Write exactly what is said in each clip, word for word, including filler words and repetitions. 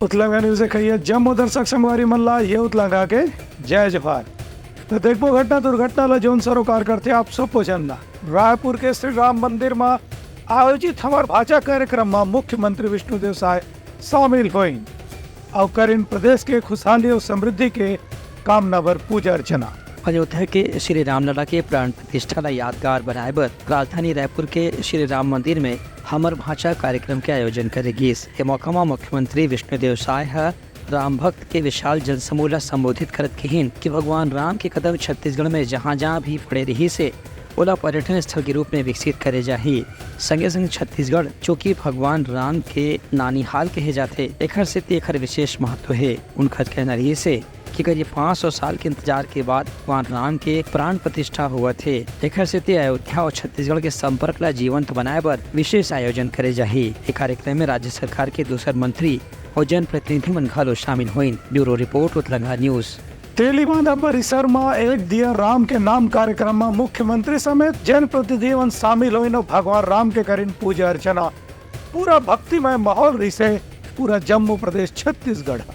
उतलंगा news देखइया जम्मो दर्शक संगवारी मन ला ये उतलंगा के जय जोहार। तो देखबो घटना दुर्घटना ला जौन सरोकार करथे आप सबो झन ला। रायपुर के श्री राम मंदिर म आयोजित हमर भांचा कार्यक्रम म मुख्यमंत्री विष्णुदेव साय शामिल होइन अउ करिन प्रदेश के खुशहाली अउ समृद्धि के कामना बर पूजा अर्चना। अयोध्या के श्री रामलला के प्राण प्रतिष्ठा ला यादगार बनाए बर राजधानी रायपुर के श्री राम मंदिर में हमर भांचा कार्यक्रम के आयोजन करे गिस। ए मौका म मुख्यमंत्री विष्णुदेव साय ह राम भक्त के विशाल जनसमूह ला संबोधित करत किहिन कि भगवान राम के कदम छत्तीसगढ़ में जहां-जहां भी पड़े रिहिस हे, ओला पर्यटन स्थल के रूप में विकसित करे जाही। संगे संग छत्तीसगढ़, जो कि भगवान राम के नानिहाल कहे जाथे, एखर सेती एखर विशेष महत्व हे। उनखर कहना रिहिस हे कि करीब पाँच सौ साल के इंतजार के बाद भगवान राम के प्राण प्रतिष्ठा होवत हे। एखर सेती अयोध्या और छत्तीसगढ़ के संपर्क ला जीवंत बनाए बर विशेष आयोजन करे जाही। ए कार्यक्रम में राज्य सरकार के दूसर मंत्री और जनप्रतिनिधि मन घलो शामिल होइन। Bureau report, Utlanga news. Telibandha परिसर म एक दिया राम के नाम कार्यक्रम म मुख्यमंत्री समेत जनप्रतिनिधि मन शामिल होइन अउ भगवान राम के करिन पूजा अर्चना। पूरा भक्तिमय माहौल रिहिसे पूरा जम्मू प्रदेश छत्तीसगढ़ ह।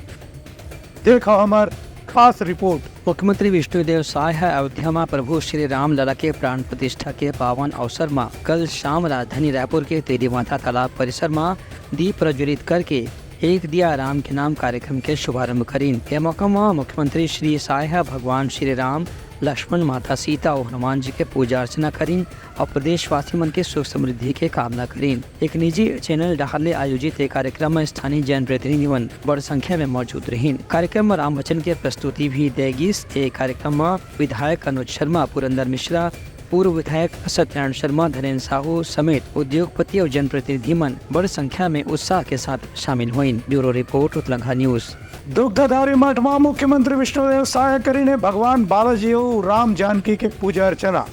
देखो हमर खास रिपोर्ट। मुख्यमंत्री विष्णुदेव साय ह अयोध्या म प्रभु श्री राम लला के प्राण प्रतिष्ठा के पावन अवसर म कल शाम राजधानी रायपुर के तेलीबांधा तालाब परिसर म दीप प्रज्वलित करके एक दिया राम के नाम कार्यक्रम के शुभारंभ करिन। ए मौका म मुख्यमंत्री श्री साय ह भगवान श्री राम, लक्ष्मण, माता सीता अउ हनुमान जी के पूजा अर्चना करिन अउ प्रदेशवासी मन के सुख समृद्धि के कामना करिन। एक निजी चैनल डहार ले आयोजित ए कार्यक्रम म स्थानीय जनप्रतिनिधि मन बड़ संख्या में मौजूद रहिन। कार्यक्रम म राम वचन के प्रस्तुति भी दे गिस। ए कार्यक्रम म विधायक अनुज शर्मा, पुरंदर मिश्रा, पूर्व विधायक सत्यनारायण शर्मा, धनेंद्र साहू समेत उद्योगपति अउ जनप्रतिनिधि मन बड़ संख्या में उत्साह के साथ शामिल होइन। Bureau report, Utlangha news. Dudhadhari मठ म मुख्यमंत्री विष्णुदेव साय करिन हे भगवान बालाजी अउ राम जानकी के पूजा अर्चना।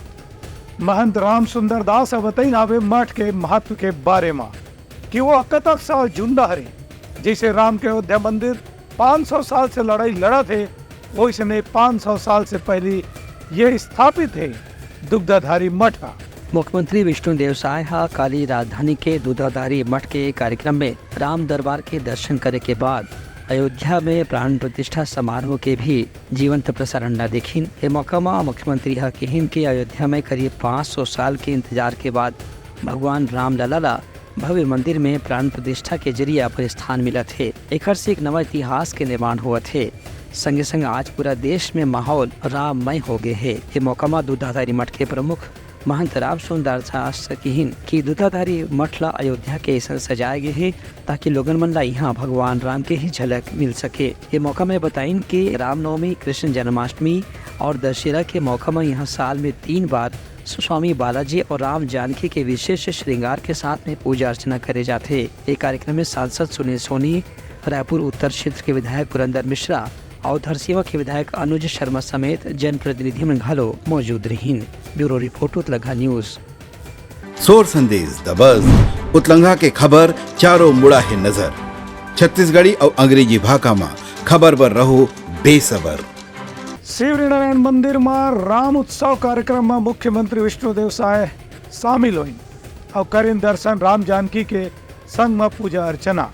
महंत राम सुंदर दास ह बतइन हावे मठ के महत्व के बारे म कि वो कतक साल जुन्ना हरे। जइसे राम के अयोध्या मंदिर पाँच सौ साल से लड़ाई लड़त हे, वइसने पाँच सौ साल से पहिली ये स्थापित हे दुग्धाधारी मठ ह। मुख्यमंत्री विष्णुदेव साय ह काली राजधानी के दुग्धाधारी मठ के कार्यक्रम में राम दरबार के दर्शन करे के बाद अयोध्या में प्राण प्रतिष्ठा समारोह के भी जीवंत प्रसारण ला देखिन। ए मौका म मुख्यमंत्री ह किहिन कि अयोध्या में करीब पाँच सौ साल के इंतजार के बाद भगवान रामलला ला भव्य मंदिर में प्राण प्रतिष्ठा के जरिए अपन स्थान मिलत हे। एखर से एक नवा इतिहास के निर्माण होवत हे। संगे संग आज पूरा देश में माहौल राममय हो गए हे। ए मौका म दुग्धाधारी मठ के प्रमुख महंत राम सुंदर दास ह किहिन कि दुग्धाधारी मठ ला अयोध्या के ऐसन सजाए गे हे, ताकि लोगन मन ला इहाँ भगवान राम के ही झलक मिल सके। ये मौका में बताइन कि रामनवमी, कृष्ण जन्माष्टमी और दशहरा के मौका में यहाँ साल में तीन बार स्वामी बालाजी और राम जानकी के विशेष श्रृंगार के साथ में पूजा अर्चना करे जाथे। ये कार्यक्रम में सांसद सुनील सोनी, रायपुर उत्तर क्षेत्र के विधायक पुरंदर मिश्रा और धरसीवा के विधायक अनुज शर्मा समेत जनप्रतिनिधि मन घलो मौजूद रहिन। Bureau report, Utlangha news. सोर संदेश दबस, उतलंघा के खबर चारों मुड़ा हे नजर। छत्तीसगढ़ी अउ अंग्रेजी भाखा म खबर बर रहो बेसबर। शिवरीनारायण मंदिर म राम उत्सव कार्यक्रम म मुख्यमंत्री विष्णुदेव साय शामिल होइन अउ करिन दर्शन राम जानकी के संग म पूजा अर्चना।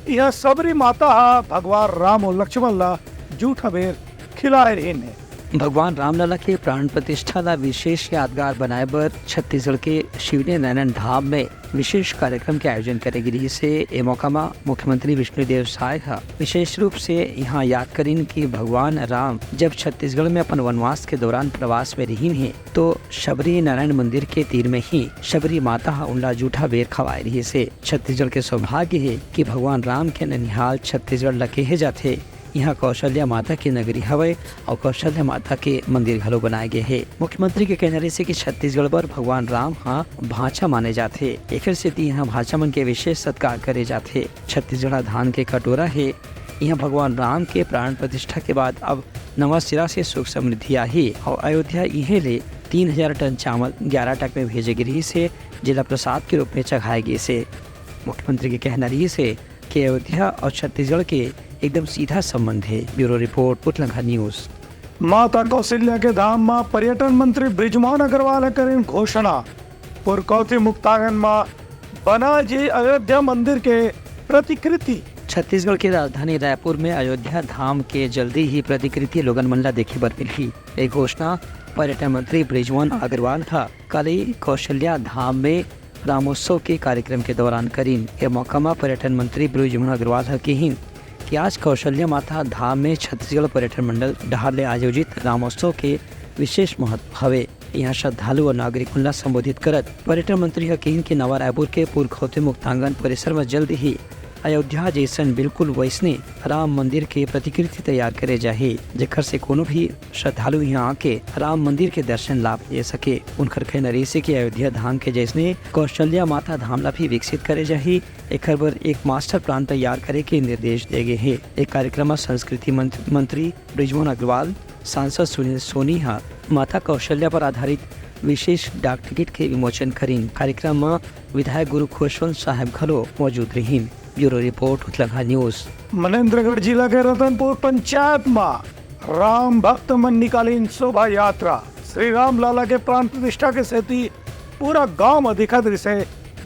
इहाँ सबरी माता ह भगवान राम अउ लक्ष्मण ला जूठा बेर खिलाए रहिन हे। भगवान रामलला के प्राण प्रतिष्ठा ला विशेष यादगार बनाए बर छत्तीसगढ़ के शिवरीनारायण धाम में विशेष कार्यक्रम के आयोजन करे गे रिहिस हे। ए मौका म मुख्यमंत्री विष्णुदेव साय ह विशेष रूप से इहाँ याद करिन कि भगवान राम जब छत्तीसगढ़ में अपन वनवास के दौरान प्रवास में रहिन हे, तो शबरी नारायण मंदिर के तीर में ही शबरी माता ह उनला जूठा बेर खवाए रिहिस हे। छत्तीसगढ़ के सौभाग्य हे कि भगवान राम के ननिहाल छत्तीसगढ़ ल केहे जाथे। इहाँ कौशल्या माता के नगरी हवय अउ कौशल्या माता के मंदिर घलो बनाए गे हे। मुख्यमंत्री के कहना रहिस हे कि छत्तीसगढ़ बर भगवान राम ह भांचा माने जाथे, एखर सेती इहाँ भांचा मन के विशेष सत्कार करे जाथे। छत्तीसगढ़ ह धान के कटोरा हे। इहाँ भगवान राम के प्राण प्रतिष्ठा के बाद अब नवा सिरा से सुख समृद्धि आही अउ अयोध्या इहें ले तीन हजार टन चावल ग्यारह ट्रक में भेजे गे रिहिस हे, जेला प्रसाद के रूप में चघाए गिस हे। मुख्यमंत्री के कहना रिहिस हे कि अयोध्या अउ छत्तीसगढ़ के एकदम सीधा संबंध हे। Bureau report, Utlangha news. माता कौशल्या के धाम म पर्यटन मंत्री बृजमोहन अग्रवाल ह करिन घोषणा। पुरकौथी मुक्तांगन म बना जे अयोध्या मंदिर के प्रतिकृति छत्तीसगढ़ के राजधानी रायपुर में अयोध्या धाम के जल्दी ही प्रतिकृति लोगन मन ला देखे बर मिलही। ये घोषणा पर्यटन मंत्री बृजमोहन अग्रवाल ह काली कौशल्या धाम में रामोत्सव के कार्यक्रम के दौरान करीन। ये मौका म पर्यटन मंत्री बृजमोहन अग्रवाल ह किहिन कि आज कौशल्या माता धाम में छत्तीसगढ़ पर्यटन मंडल डहार ले आयोजित रामोत्सव के विशेष महत्व हवे। यहाँ श्रद्धालु और नागरिक मन ला संबोधित करत पर्यटन मंत्री ह किहिन कि नवा रायपुर के पुरखौती मुक्तांगन परिसर में जल्द ही अयोध्या जैसन बिल्कुल वैसने राम मंदिर के प्रतिकृति तैयार करे जाही, जेकर से कोनो भी श्रद्धालु यहाँ आके राम मंदिर के दर्शन लाभ ले सके। उनकर कहना रहिसे कि अयोध्या धाम के जैसने कौशल्या माता धाम ला भी विकसित करे जाही। एकर बर एक मास्टर प्लान तैयार करे के निर्देश दे गे हे। एक कार्यक्रम में संस्कृति मंत-, मंत्री बृजमोहन अग्रवाल, सांसद सुनील सोनी ह माता कौशल्या पर आधारित विशेष डाक टिकट के विमोचन करीन। कार्यक्रम म विधायक गुरु खुशवंत साहब घलो मौजूद रहिन। Bureau report, Utlangha news. Manendragarh जिला के रतनपुर पंचायत म राम भक्त मन निकालिन शोभा यात्रा। श्री राम लाला के प्राण प्रतिष्ठा के सेती पूरा गांव म दिखत रिसे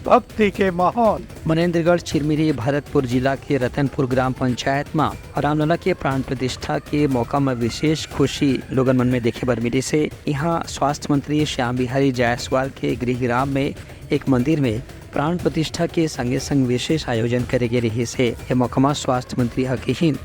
भक्ति के माहौल। मनेंद्रगढ़ चिरमिरी भरतपुर जिला के रतनपुर ग्राम पंचायत म रामलला के प्राण प्रतिष्ठा के मौका म विशेष खुशी लोगन मन में देखे बर मिलिस हे। इहाँ स्वास्थ्य मंत्री श्याम बिहारी जायसवाल के गृह ग्राम में एक मंदिर में प्राण प्रतिष्ठा के संगे संग विशेष आयोजन करे गे रिहिस हे। ये मौका म स्वास्थ्य मंत्री ह किहिन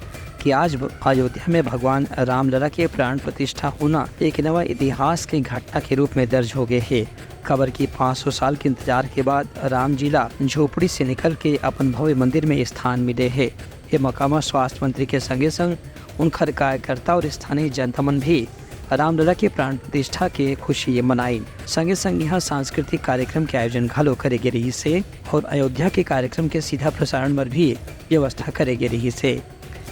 कि आज ब-, अयोध्या में भगवान रामलला के प्राण प्रतिष्ठा होना एक नवा इतिहास के घटना के रूप में दर्ज हो गए हे, काबर कि पाँच सौ साल के इंतजार के बाद राम जी ला झोपड़ी से निकल के अपन भव्य मंदिर में स्थान मिले हे। ये मौका म स्वास्थ्य मंत्री के संगे संग उनकर कार्यकर्ता और स्थानीय जनता मन भी रामलला के प्राण प्रतिष्ठा के खुशी मनाइन। संगे संग यहाँ सांस्कृतिक कार्यक्रम के आयोजन घलो करे गे रहिस हे और अयोध्या के कार्यक्रम के सीधा प्रसारण बर भी व्यवस्था करे गे रहिस हे।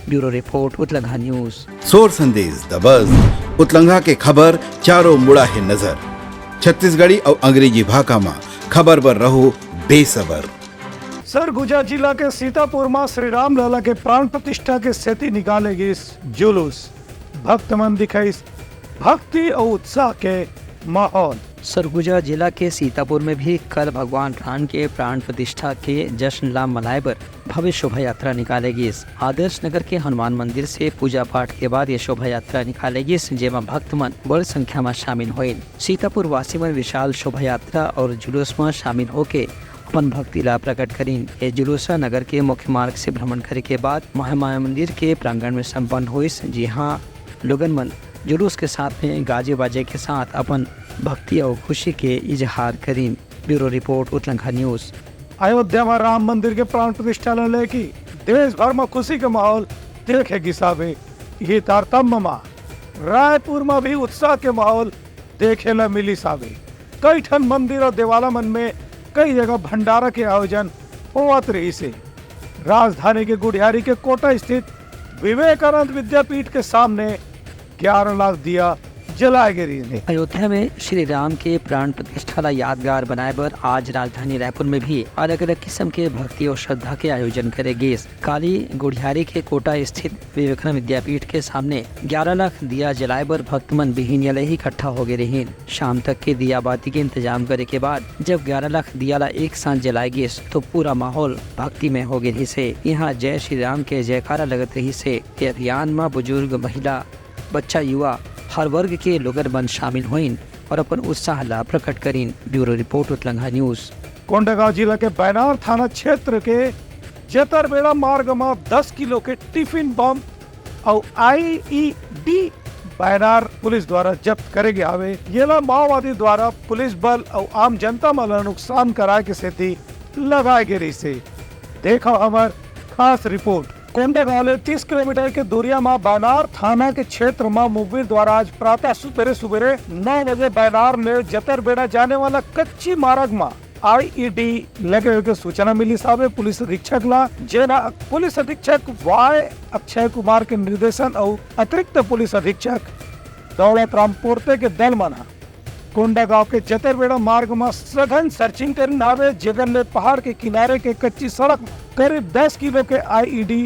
Bureau report, Utlangha news. सोर संदेश द बज, उतलंघा के खबर चारों मुड़ा हे नजर। छत्तीसगढ़ी अउ अंग्रेजी भाखा म खबर बर रहो बेसबर। सरगुजा जिला के सीतापुर म श्री राम लला के प्राण प्रतिष्ठा के सेती निकाले गिस जुलूस। भक्त मन दिखाइस भक्ति अउ उत्साह के माहौल। सरगुजा जिला के सीतापुर में भी कल भगवान राम के प्राण प्रतिष्ठा के जश्न ला मनाए बर भव्य शोभा यात्रा निकाले गिस। आदर्श नगर के हनुमान मंदिर से पूजा पाठ के बाद ये शोभा यात्रा निकाले गिस, जेमा भक्त मन बड़ संख्या म शामिल होइन। सीतापुर वासी मन विशाल शोभा यात्रा और जुलूस म शामिल होके अपन भक्ति ला प्रकट करिन। ये जुलूस ह नगर के मुख्य मार्ग से भ्रमण करे के बाद महामाया मंदिर के प्रांगण में संपन्न होइस, जिहां लोगन मन जुलूस के साथ में गाजे बाजे के साथ अपन भक्ति और खुशी के इजहार करिन। Bureau report, Utlangha news. Ayodhya म राम मंदिर के प्राण प्रतिष्ठा ल लेके देश भर म खुशी के माहौल देखे गिस हावे। ये तारतम्य म रायपुर म भी उत्साह के माहौल देखे ल मिलिस हावे। कई ठन मंदिर अउ देवाला मन में कई जगह भंडारा के आयोजन होवत रहिस हे। राजधानी के गुढ़ियारी के कोटा स्थित विवेकानंद विद्यापीठ के सामने ग्यारह लाख दिया जलाए गे रहिस हे। अयोध्या में श्री राम के प्राण प्रतिष्ठा ला यादगार बनाए बर आज राजधानी रायपुर में भी अलग-अलग किस्म के भक्ति और श्रद्धा के आयोजन करे गिस। काली गुढ़ियारी के कोटा स्थित विवेकानंद विद्यापीठ के सामने ग्यारह लाख दिया जलाए बर भक्त मन बिहिनिया ले ही इकट्ठा हो गए रहिन। शाम तक के दिया बाती के इंतजाम करे के बाद जब ग्यारह लाख दिया ला एक साथ जलाए गिस, तो पूरा माहौल भक्तिमय हो गए रहिस हे। यहाँ जय श्री राम के जयकारा लगत रहिस हे। ये अभियान म बुजुर्ग, महिला, बच्चा, युवा, हर वर्ग के लोगन मन शामिल होइन और अपन उत्साह ला प्रकट करिन। Bureau report, Utlangha news. Kondagaon जिला के बैनार थाना क्षेत्र के जतरबेड़ा मार्ग म दस किलो के टिफिन बम अउ आईईडी बैनार पुलिस द्वारा जब्त करे गे हावे। येला माओवादी द्वारा पुलिस बल अउ आम जनता मन ल नुकसान कराए के सेती लगाए गे रहिस हे। देखव हमर खास रिपोर्ट। कोंडागांव ले तीस किलोमीटर के दूरिया म बैनार थाना के क्षेत्र म मुखबिर द्वारा आज प्रातः सुबेरे सुबेरे नौ बजे बैनार ले जतरबेड़ा जाने वाला कच्ची मार्ग म आईईडी लगे होए के सूचना मिलिस हावे पुलिस अधीक्षक ला, जेन पुलिस अधीक्षक वाई अक्षय कुमार के निर्देशन अउ अतिरिक्त पुलिस अधीक्षक दौलत राम पोर्ते के दल मन ह कोंडागांव के जतरबेड़ा मार्ग म सघन सर्चिंग करिन हावे, जेकर ले पहाड़ के किनारे के कच्ची सड़क म करीब दस किलो के आईईडी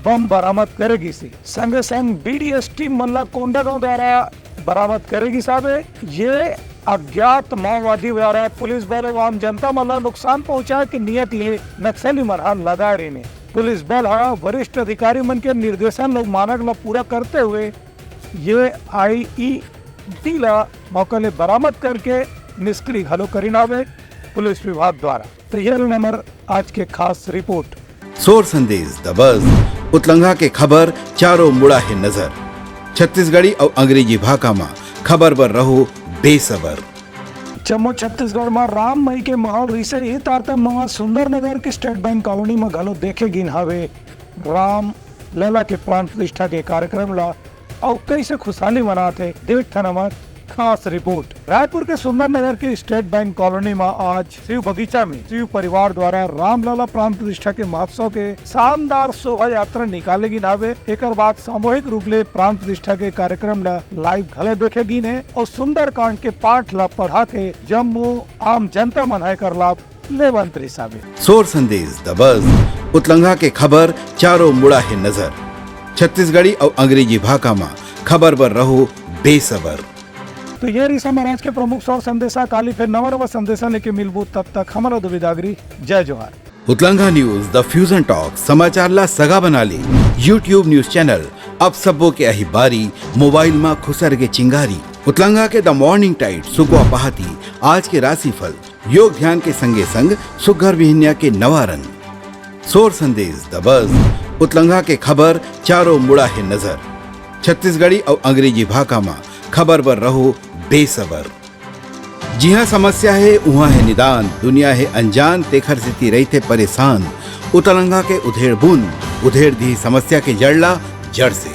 बम बरामद करे गिस हे। संगे संग बीडीएस टीम मन ला कोंडागांव द्वारा बरामद करे गिस हावे। ये अज्ञात माओवादी द्वारा पुलिस बल अउ आम जनता मन ला नुकसान पहुंचाए के नियत ले नक्सली मन ह लगाए रहिन हे। पुलिस बल ह वरिष्ठ अधिकारी मन के निर्देशन अउ मानक ल पूरा करते हुए ये आईईडी ल मौका ले बरामद करके निष्क्रिय घलो करिन हावे पुलिस विभाग द्वारा। तो ये रहिन हमर आज के खास रिपोर्ट। सोर संदेश दबस, उतलंघा के खबर चारों मुड़ा हे नजर। छत्तीसगढ़ी अउ अंग्रेजी भाखा म खबर बर रहो बेसबर। जम्मो छत्तीसगढ़ म राममय के माहौल रहिसे, ए तारतम्य म सुंदरनगर के स्टेट बैंक कॉलोनी म घलो देखे गिन हावे राम लला के प्राण प्रतिष्ठा के कार्यक्रम ला। अउ कइसे खुशहाली मनात हे, देखथन हमर खास रिपोर्ट। रायपुर के सुंदरनगर के स्टेट बैंक कॉलोनी म आज शिव बगीचा में शिव परिवार द्वारा रामलला प्राण प्रतिष्ठा के महोत्सव के शानदार शोभा यात्रा निकाले गिन हावे। एकर बाद सामूहिक रूप ले प्राण प्रतिष्ठा के कार्यक्रम ला लाइव घले देखे गिन हे अउ सुंदरकांड के पाठ ला पढ़ा के जम्मो आम जनता मन ह एकर लाभ लेवंत रिहिस हावे। सोर संदेश दबस, उतलंघा के खबर चारों मुड़ा हे नजर। छत्तीसगढ़ी अउ अंग्रेजी भाखा म खबर बर रहो बेसबर। तो ये रहिस हमर आज के प्रमुख सोर संदेशा। काली फिर नवा नवा संदेशा लेके मिलबो, तब तक हमला दुविधा अग्री। जय जोहार। उतलंघा न्यूज, द फ्यूजन टॉक, समाचार ला सगा बना ले। YouTube न्यूज चैनल, अब सबो के आही बारी, मोबाइल मा खुसर के चिंगारी। उतलंघा के द मॉर्निंग टाइड, सुकवा पहाती, आज के राशिफल, योग ध्यान के संगे संग सुग्घर बिहनिया के नवा रंग। सोर संदेश दबस, उतलंघा के खबर चारों मुड़ा हे नजर। छत्तीसगढ़ी अउ अंग्रेजी भाखा मा खबर बर रहो बेसबर। जिहाँ समस्या हे, उहाँ हे निदान, दुनिया हे अनजान, तेखर सेती रहिथे परेशान। उतलंघा के उधेड़ बुन, उधेड़ दिही समस्या के जड़ ला जड़ से।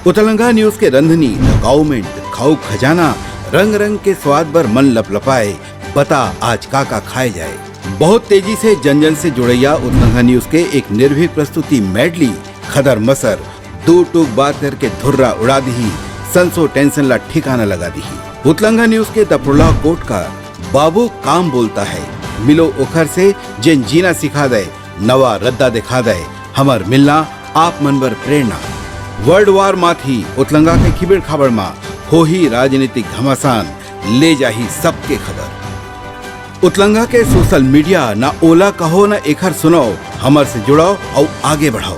उतलंघा न्यूज के रंधनी, द गाउमेंट, खाऊ खजाना, रंग रंग के स्वाद बर मन लपलपाए, बता आज का का खाए जाए। बहुत तेजी से जन जन से जुड़ैया उतलंघा न्यूज के एक निर्भीक प्रस्तुति मेडली, खदर मसर, दू टूक बात करके धुर्रा उड़ा दिही, संसो टेंशन ला ठिकाना लगा दिही। उतलंघा न्यूज के दपरोला कोट का बाबू काम बोलता है, मिलो ओखर से जेन जीना सिखा दे, नवा रद्दा दिखा दे, हमर मिलना आप मन बर प्रेरणा। वर्ल्ड वार माथी उतलंगा के खिबेड़ खाबड़ मा होही राजनीतिक घमासान, ले जाही सबके खबर। उतलंगा के सोशल मीडिया, ना ओला कहो ना एखर सुनाओ, हमर से जुड़ाओ अउ आगे बढ़ाओ।